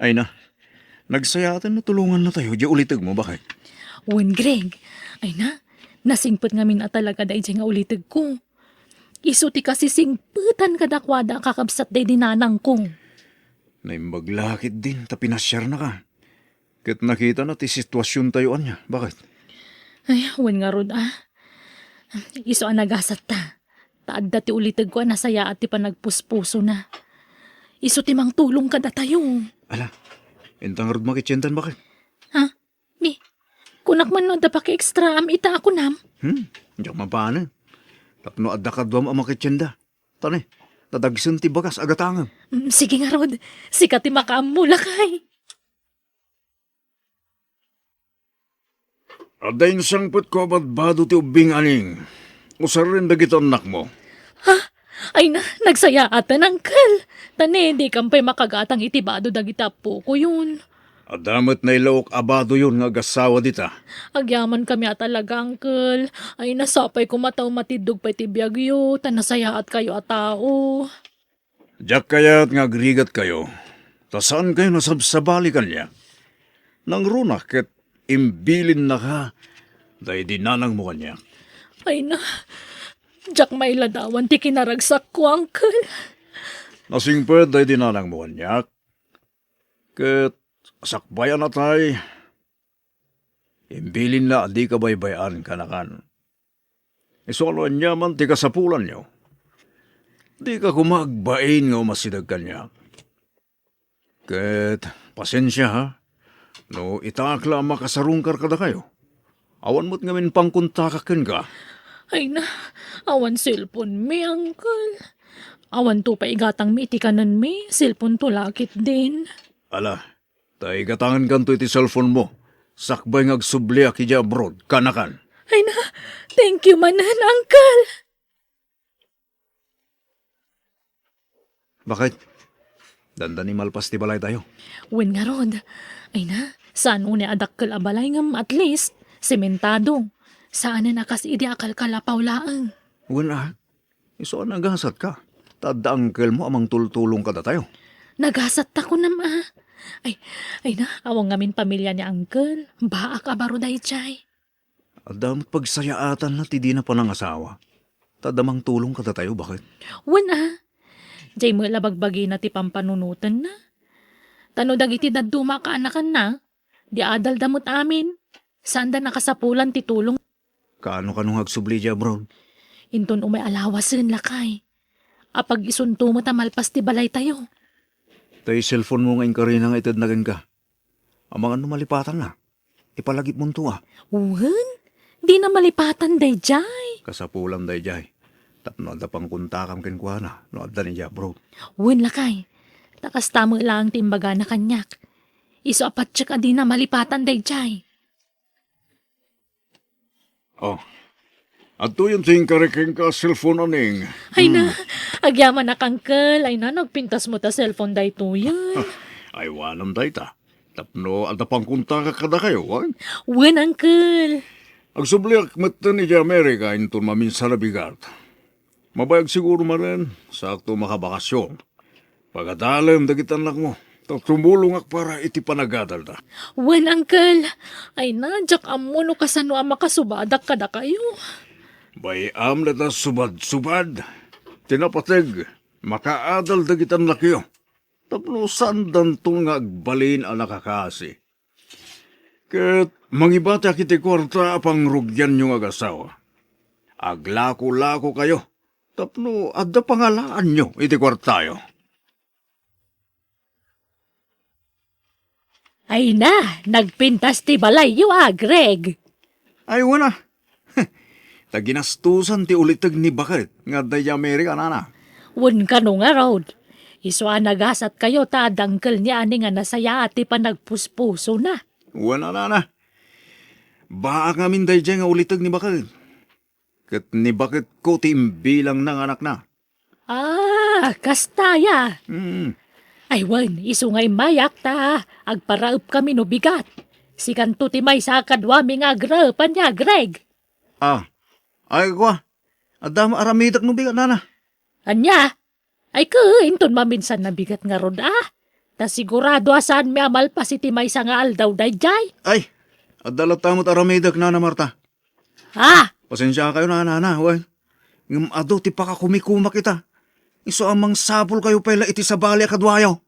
Ay na, nagsayaaten no tulongannatayo diay ulitegmo, baket. Wen, Greg. Ay na, nasingpet ngamin a talaga daydiay nga ulitegko. Isu ti kasisingpetan kadakuada a kakabsat daydi nanangko. Naimbag la ketdin ta pinasiarnaka. Ket nakitana ti situasiontayo ania, baket? Ay, wen ngarud a. Isu a nagasatta. Ta adda ti ulitegko a nasayaat ti panagpuspusona. Isu ti mangtulong kadatayo. Ala, inta ngarud makitiendan, baket? Ha? Ni, kunak man no adda paki-extraam ita a kunam? Hmm, diak mapanen. Tapno adda kaduam a makitienda. Tani, nadagsen ti bagas a gatangem. Mm, sige ngarud. Sika ti makaammo, lakay. Adda insangpetko a badbado ti ubbing, aning. Usaren dagiti annakmo. Ha? Ay na, nagsayaaten, Uncle. Tani, dikan pay makagatang iti bado dagiti appokoyon. Adda met nailaok a badoyon nga agasawa dita. Agyamankami a talaga, Uncle. Ay, nasapay koma ta umatiddog pay ti biagyo, ta nasayaatkayo a tao. Diak kayat nga agrigatkayo, ta saankayo nasabsabali kaniak. Nangruna ket imbilinnaka daydi nanangmo kaniak. Ay na, diak mailadawan ti kinaragsakko, Uncle. Nasingpet daydi nanangmo kaniak, ket sakbay a natay, imbilinna a dika baybay-an, kanakan. Isu a no aniaman ti kasapulanyo, dika koma agbain nga umasideg kaniak. Ket pasensia, ha, no itaak la a makasarungkar kadakayo. Awan met ngamin pangkontakak kenka. Ay na, awan cellphone mi, Uncle. Awanto pay igatangmi iti kanenmi, cellphone to la ketdin. Ala, ta igatangenkanto iti cellphone mo, sakbay nga agsubliak idiay abroad, kanakan. Ay na, thank you manen, Uncle. Bakit? Dandani malpas ti balaytayo. Wen ngarud. Ay na, saan unay a dakkel a balay ngem at least, sementado. Saanen a kas idi a kalkalapaw laeng. Wen a, isu a nagasatka. Ta adda uncle mo a mangtultulong kadatayo. Nagasatta kunam a. Ay, ay na, awan ngamin pamilia ni uncle. Baak a baro daydiay. Adda met pagsayaatanna ti dina panangasawa. Ta adda mangtulong kadatayo, bakit? Wen a. Diay met la bagbagina ti pampanunotenna. Ta no dagiti dadduma a kaanakanna, di adalda met amin. Saanda nakasapulan ti tulong. Kaano-kano nga agsubli diay abroad? Inton umay a lawasen, lakay. Apag-isunto met a malpas ti balaytayo. Tay cellphone mo nga inkarina nga itedna kenka. Amangan no malipatanna. Ipalagipmonto a. Wen? Dina malipatan daydiay. Kasapulan daydiay. Tapno adda pangkontakam kenkuana no addan idiay abroad. Wen, lakay. Ta kasta met laeng ti imbagana kaniak. Isu a patiek a dina malipatan daydiay. Oh. Adtoyen ti inkari kenka a cellphone, Aning. Ay na, agyamanak, uncle. Ay na, nagpintas met a cellphone daytoyen. Aywanam dayta. Tapno adda pangkontakak kadakayo, wen? Wen, uncle. Agsubliak metten idiay Amerika inton maminsan a bigat. Mabayag siguro manen, saakto makabakasyon. Pagadalem dagiti annakmo, ta tumulongak para iti panagadalda. Wen, uncle. Ay na, diak ammo no kasano a makasubadak kadakayo. Bay-am dayta subad-subad. Ti napateg, makaadal dagiti annakyo. Tapno saandanton nga agbalin a nakakasi. Ket mangibatiak iti kuarta a pangrugianyo nga agasawa. Aglako-lakokayo tapno adda pangalaanyo iti kuartayo. Ay na, nagpintas ti balayyo a, Greg. Ay, wen a. Ta ginastusan ti uliteg ni baket nga adda idiay Amerika, nana. Wen kano ngarud. Isu a nagasatkayo ta adda uncle ni Ani nga nasayaat ti panagpuspusona. Wen a, nana. Baak ngamin daydiay nga uliteg ni baket. Ket ni baketko ti imbilangna nga anakna. Ah, kasta aya. Mm. Ay, wen, isu nga immayak ta agparaepkami no bigat. Sikanto ti maysa a kaduami nga agraep, ania, Greg? Ah, ay, kua. Adda met aramidek no bigat, nana. Ania? Ay, ke, inton maminsan a bigat ngarud a. Ta sigurado a saanmi a malpas iti maysa nga aldaw daydiay. Ay, adda latta met aramidek, Nana Marta. Ah! Pasensiakayo, Nana, wen. Ngem adu ti pakakumikumak ita. Isu a mangsapulkayo pay la iti sabali a kaduayo.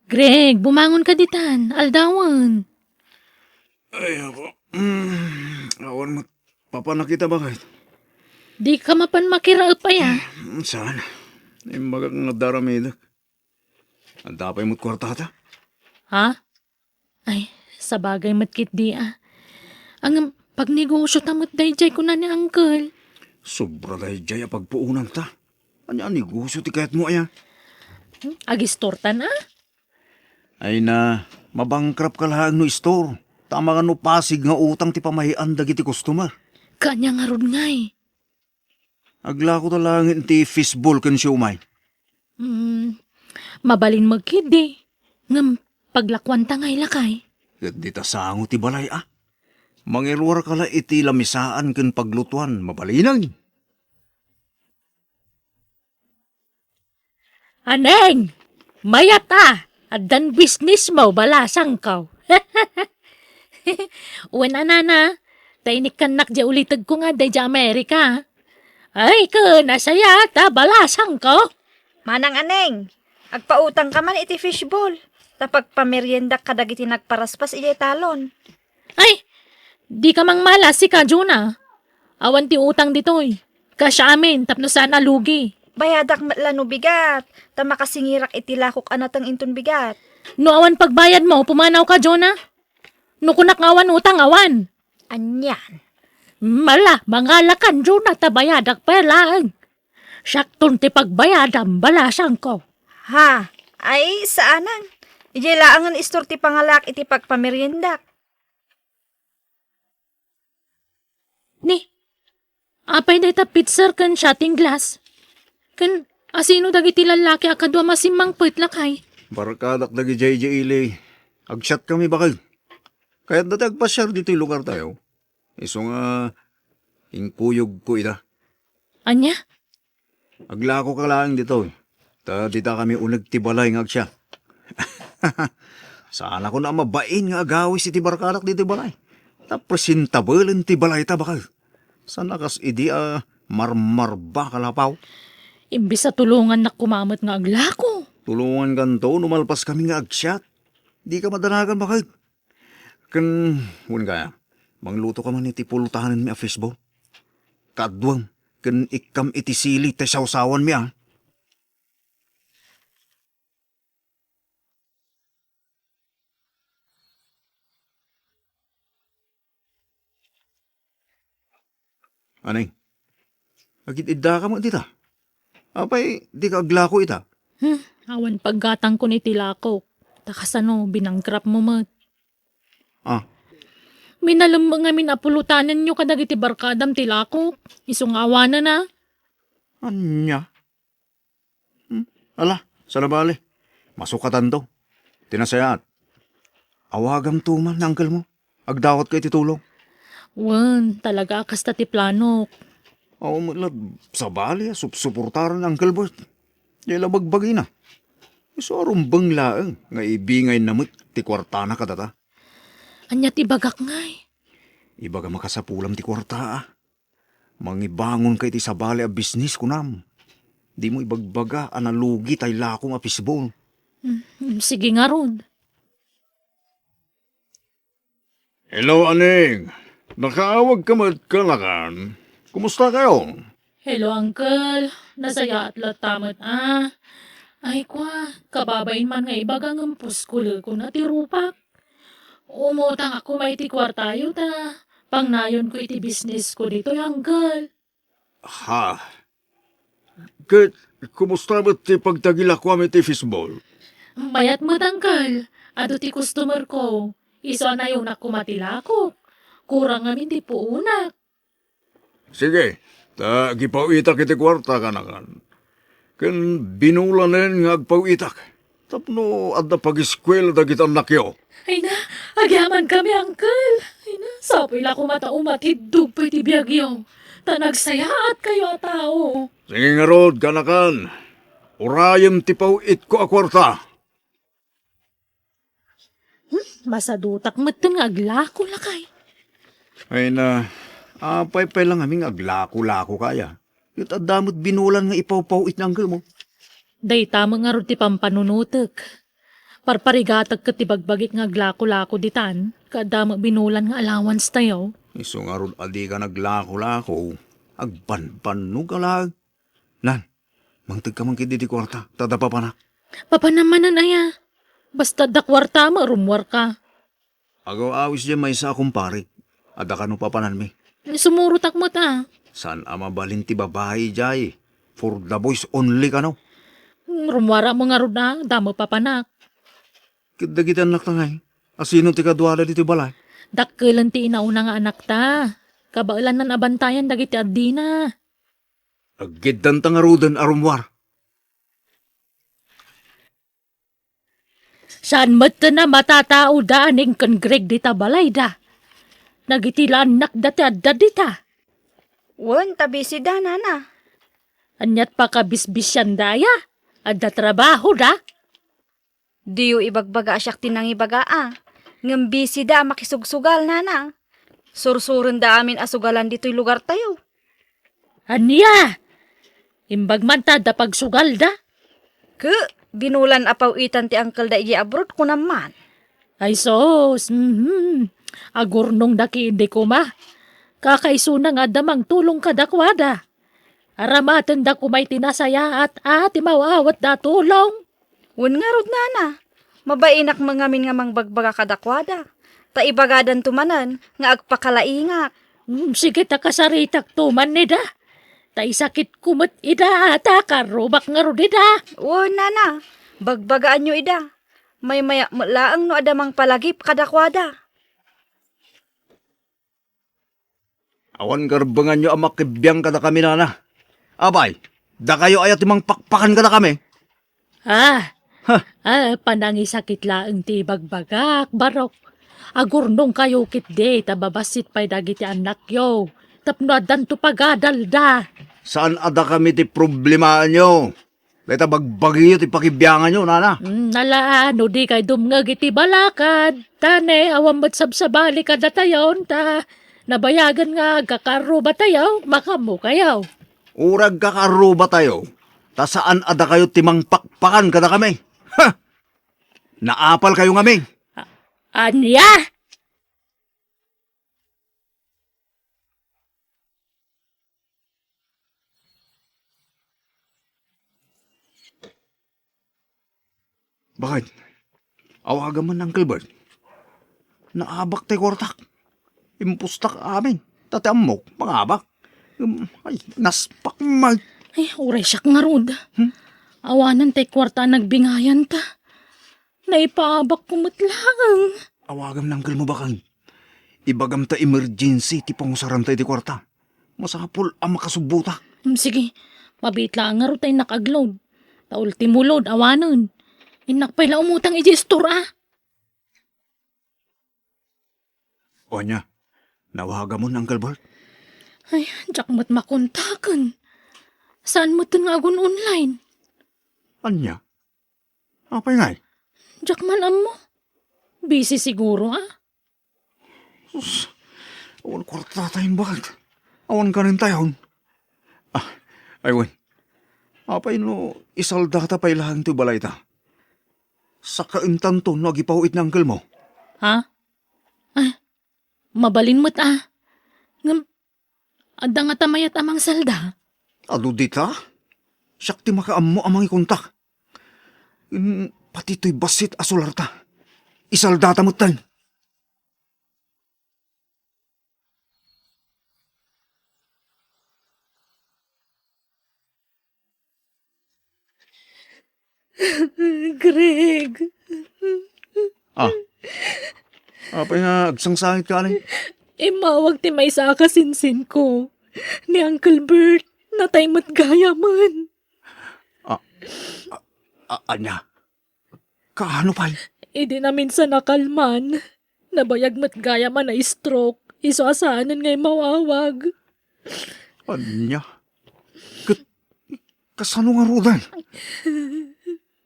Greg, bumangonka ditan. Aldawen. Ay, apo. Mm, awan met papanakita, baket. Dika mapan makiraep aya? Mm, saan? Imbagak nga adda aramidek. Adda pay met kuartata? Ha? Ay, sabagay met ketdi a. Ngem, pagnegosiota met daydiay kuna ni uncle. Sobra daydiay a pagpuonanta. Ania a negosio ti kayatmo aya? Hmm? Agistortan a? Ay na, mabankrupt ka laeng no istor. Ta amangan no pasig nga utang ti pamahian dagiti customer. Kaanya ngarud ngay? Aglako ta laeng iti fishball ken siomay. Hmm, Mabalin met ketdi. Ngem paglakuanta ngay, lakay. Ket dita sango ti balay, a. Mangiruarka la iti lamisaan ken paglutuan, mabalinen. Aneng! Mayat a! Addan business mo, balasangko. Wen a, nana, ta inikkannak diay ulitegko nga adda idiay Amerika. Ay, ken nasayaat a, balasangko. Manang Aneng, agpautangka man iti fishball, ta pagpameriendak kadagiti nagparaspas idiay talon. Ay, dika mangmalas, sika, Jonah. Awan ti utang ditoy. Cash amin, tapno saan a lugi. Bayadak met la no bigat, ta makasingirak iti lakok a nateng inton bigat. No awan pagbayadmo, pumanawka, Jonah. No kunak nga awan utang, awan. Anian? Mala, mangalakan, Jonah, ta bayadak pay laeng. Siakton ti pagbayadam, balasangko. Ha? Ay, saanan. Idiay laengen istor ti pangalaak iti pagpameriendak. Ni, apay dayta pitser ken shotting glass? Ken asino dagiti lallaki a kadua masimmangpet, lakay? Barkadak dagidiay idiay ili. Agsiatkami, baket. Kayatda ti agpasiar ditoy lugartayo. Isu nga, inkuyogko ida. Ania? Aglakoka laeng ditoy, ta ditakami uneg ti balay nga agsiat. Saanakon a mabain nga agawis iti barkadak ditoy balay. Ta presentablen ti balayta, baket. Saan a kas idi a marmarba, kalapaw. Imbes a tulongannak koma met nga aglako. Tulongankanto no malpaskami nga agsiat. Dika madanagan, baket. Ken, wen kaya, manglutoka man iti pulotanenmi a fishball. Kaaduem, ken ikkam iti sili ti sawsawanmi, a. Anay, agid-iddaka met dita. Apay, dika aglako ita? Hmm, awan paggatangkon iti lakok. Ta kasano, binangkrapmo met. Ah. Minalem ngamin a pulotanenyo kadagiti barkadam ti lakok. Isu nga awanen a. Ania? Hmm? Ala, salabali. Masukatanto. Ti nasayaat, awagamto man ni uncle mo. Agdawatka iti tulong. Wen, talaga a kasta ti planok. Awan met la sabali a supsuportaran ni Uncle Bert. Diay la bagbagina. Isu a rumbeng laeng nga ibingayna met ti kuartana kadata. Ania ti ibagak ngay? Ibagam a kasapulam ti kuarta, a. Mangibangonka iti sabali a bisnis, kunam. Dimo ibagbaga a nalugi tay lakom a fishball. Mm, mm, sige ngarud. Hello, Aning. Nakaawagka met kanakan. Kumusta kayo? Hello, Uncle. Nasayaat latta met, a. Ay, kwa, kababain man nga ibaga ngem puskulekon a ti rupak. Umutang ako may ti kuartayo ta pangnayonko iti bisnisko ditoy, Uncle. Ha? Ket kumusta met ti pagtagilakuam iti fishball? Mayat met, Uncle. Adu ti customer ko. Isu a nayonak koma ti lakok. Kurang ngamin ti puonak. Sige, ta agipaw-itak iti kuarta, kanakan. Ken binulanen nga agpaw-itak tapno adda pagiskuela dagiti annakyo. Ay na, agyamankami, Uncle. Ay na, sapuy la koma ta umatiddog pay ti biagyo, ta nagsayaatkayo a tao. Sige ngarud, kanakan. Urayem ti paw-itko a kuarta. Hmm, masadutak metten nga aglako, lakay. Ay na, apay pay la ngamin nga aglako-lako kaya? Ket adda met binulan nga ipawpaw-it ni uncle mo. Dayta met ngarud ti pampanunotek. Parparigatek ket ti bagbagik nga aglako-lako ditan, ket adda met binulan nga allowance tayo. Isu ngarud a dika naglako-lako, agbanbannog a laeng. Nan, mangtegka man ketdi ti kuarta, ta adda papanak. Papanam manen aya? Basta adda kuarta met, rummuarka. Agaw-awis diay maysa a kumparek. Adda kano papananmi? Sumurotak met a. Saan a mabalin ti babai diay? For the boys only kano? Rummuara met ngarud a, adda met papanak. Ket dagiti annakta ngay, asino ti kaduada ditoy balay? Dakkelen ti inauna nga anakta. Kabaelannan a bantayan dagiti addina. Aggiddanta ngaruden a rummuar. Saan met a matatao da aning ken Greg dita balayda. Dagiti la annakda ti adda dita. Wen, ta busy da, nana. Aniat pakabisbisianda aya? Adda trabaho da? Diyo ibagbaga a siak ti nangibaga a. Ngem busy da a makisugsugal, nana. Sursuren da amin a sugalan ditoy lugar tayo. Ania? Imbag man ta adda pagsugal da? Ke, binulan a paw-itan ti uncle da idiay abroad, kunam man. Ay sus, mhm. Agurnong da ki idi koma. Kakaisuna nga adda mangtulong kadakuada. Aramatenda koma iti nasayaat a ti maawatda a tulong. Wen ngarud, nana, mabainak met ngamin nga mangbagbaga kadakuada. Ta ibagadanto manen nga agpakalaingak. Hmm, sige ta kasaritakto man ida. Ta isakitko met ida, ta karrubak ngarud ida. Wen, nana, bagbagaanyo ida. Maymayak met laeng no adda mangpalagip kadakuada. Awan karbenganyo a makibiang kadakami, nana. Apay, dakayo aya ti mangpakpakan kadakami? Ah, ha, ah, panangisakit laeng ti ibagbagak, Barok. Agurnongkayo ketdi ta babassit pay dagiti annakyo tapno addanto pagadalda. Saan a dakami ti problemaanyo? Dayta bagbagiyo ti pakibianganyo, nana. Mm, ala, no dikay dumngeg iti balakad, ta ne, awan met sabsabali kadatayon, ta nabayagen nga agkakarrubatayo, makaammokayo. Uray agkakarrubatayo, ta saan a dakayo ti mangpakpakan kadakami. Ha! Naapalkayo ngamin. A-, ania? Bakit? Awagam man, Uncle Bert. Naabak tay kuartak. Impustak amin. Ta ti ammok, mangabak. Um, ay, naspak man. Ay, uray siak ngarud. Hmm? Awanen tay kuarta a nagbingayan ta. Naipaabakko met laeng. Awagam ni uncle mo, baken. Ibagam ta emergency ti pangusaranta iti kuarta. Masapul a makasubota. Hmm, sige. Mabiit laeng ngarud ta innak agload. Ta ultimo load, awanen. Innak pay la umutang iti store, a. O ania, nawagamon, Uncle Bert? Ay, diak met makontaken. Saan met nga agun-online. Ania? Apay ngay? Diak man ammo. Busy siguro, a. Sus, awan kuartatayon, baket. Awan kanentayon. Ah, ay wen. Apay no isaldata pay laeng ti balayta? Sakaentanto no agipaw-it ni uncle mo. Ha? Ah, mabalin met, a. Ngem, adda ngata mayat a mangsalda? Adu dita? Siak ti makaammo a mangikontak. Ngem, pati toy bassit a solarta, isaldata metten. Greg. Ah. Apay nga agsangsangit ka, Aling? Immawag ti maysa a kasinsinko. Ni Uncle Bert, natay met gayamen. Ah, ah, ah, ania? Kaano pay? Idi naminsan a kalman, nabayag met gayam a na-stroke, isu a saanen nga immawawag. Ania? Ket kasano ngaruden?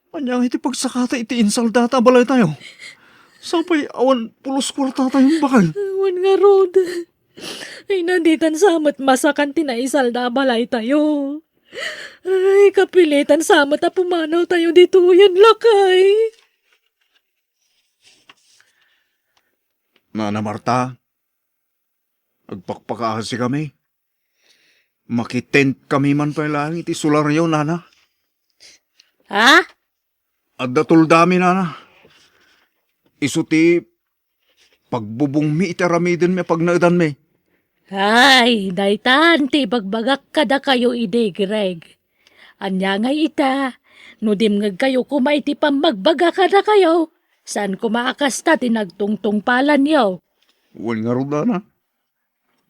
Ania nga iti pagsakata iti insaldata a balaytayo? Sapay awan pulos kuartatayon, baken. Awan ngarud. Ay, na ditan sa met masakan ti naisalda a balaytayo. Ay, kapilitan sa met a pumanawtayo ditoyen, lakay. Nana Marta, agpakpakaasikami. Makitentkami man pay laeng iti solaryo, nana. Ha? Adda toldami, nana. Isu ti pagbubongmi iti aramidenmi a pagnaedanmi. Ay, daytan ti ibagbagak kadakayo idi, Greg. Ania ngay ita, no dimngegkayo koma iti pammagbaga kadakayo, saan koma a kasta ti nagtungtungpalanyo. Wen ngarud, nana.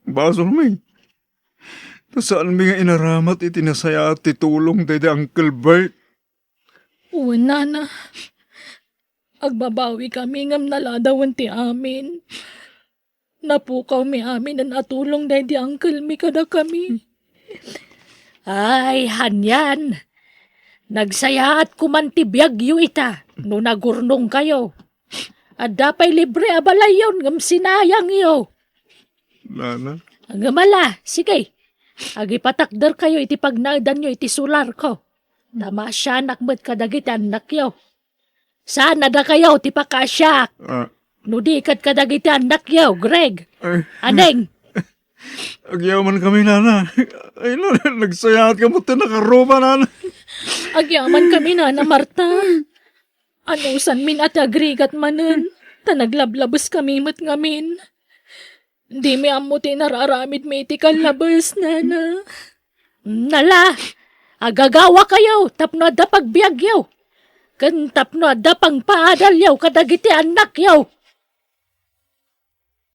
Basolmi. Ta saanmi nga inaramat iti nasayaat ti tulong daydi Uncle Bert. Wen, nana. Agbabawikami ngem naladawen ti amin. Napukawmi aminen a tulong daydi uncle mi kadakami. Ay, anian. Nagsayaat koman ti biagyo ita no nagurnongkayo. Adda pay libre a balayyon ngem sinayangyo. Nana? Ngem ala, sige. Agipatakderkayo iti pagnaedanyo iti solarko. Ta maasianak met kadagiti annakyo. Saan a dakayo ti pakaasiak? Ah. No di ket kadagiti annakyo, Greg. Ay. Aneng? Agyamankami, Nana. Ay, Nana, nagsayaat ka met ti nakaruba, Nana. Agyamankami, Nana Marta. Anusanmin a ti agrigat manen, ta naglablabeskami met ngamin. Dimi ammo ti inararamidmi iti kallabes, Nana. Nala, agagawakayo tapno adda pagbiagyo, ken tapno adda pangpaadalyo kadagiti annakyo.